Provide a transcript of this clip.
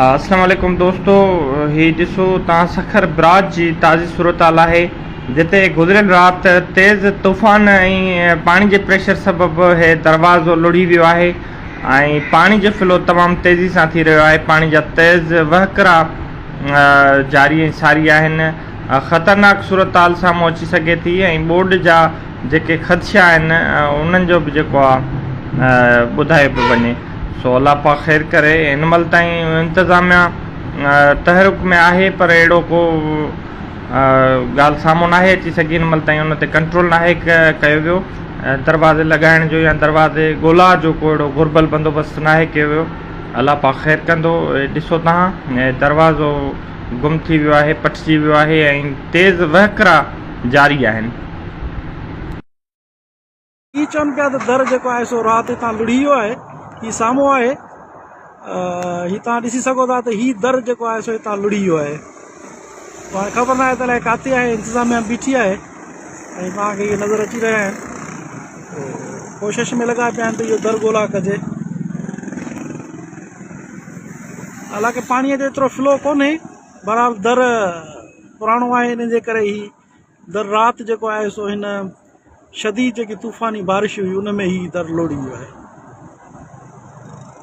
اسلام عليڪم دوستو هي ڏسو تان سکر براج جي تازي صورتحال آهي جتي گذريل رات تيز طوفان ۽ پاڻي جي پريشر سبب هي دروازو لڙهي ويو آهي ۽ پاڻي جو فلو تمام تيزي سان ٿي رهيو آهي پاڻي جا تيز وهڪرا جاري ۽ ساري آهن خطرناڪ صورتحال سامهون اچي سگهي ٿي ۽ ٻوڏ جا جيڪي خدشا آهن انهن جو به جيڪو آ ٻڌايو پيو وڃي سو الله پاڪ خير ڪري هن مهل تائين انتظاميا تحرڪ ۾ آهي پر اهڙو ڪو ڳالهه سامهون ناهي اچي سگهي هن مهل تائين ان تي ڪنٽرول ناهي ڪيو ويو دروازي لڳائڻ جو يا دروازي ڳولا جو ڪو اهڙو گهربل بندوبست ناهي ڪيو ويو الله پاڪ خير ڪندو ڏسو تهان دروازو گم ٿي ويو آهي پٽجي ويو آهي ۽ تيز وهڪرا جاري آهن. هي چون پيا ته در جيڪو آهي سو رات هتان لڙهي ويو آهي. هي سامهون آهي. هي توهان ڏسي سگهو ٿا ته هي در جيڪو آهي سو هتان لڙهي ويو آهي. هاڻي خبر ناهي ته الائي ڪاٿي آهي انتظاميا بيٺي آهي ۽ توهان کي اهي نظر اچي رهيا آهن. ڪوشش ۾ لڳا پيا آهن ته اهو در ڳولا ڪجي. حالانڪه پاڻيء جو ايترو فلو ڪونهي. بهرحال در پراڻو آهي ان جي ڪري هي در رات جيڪو آهي سو هن شديد جيڪي طوفاني بارش هئي ان ۾ هي در لوڙهي ويو آهي.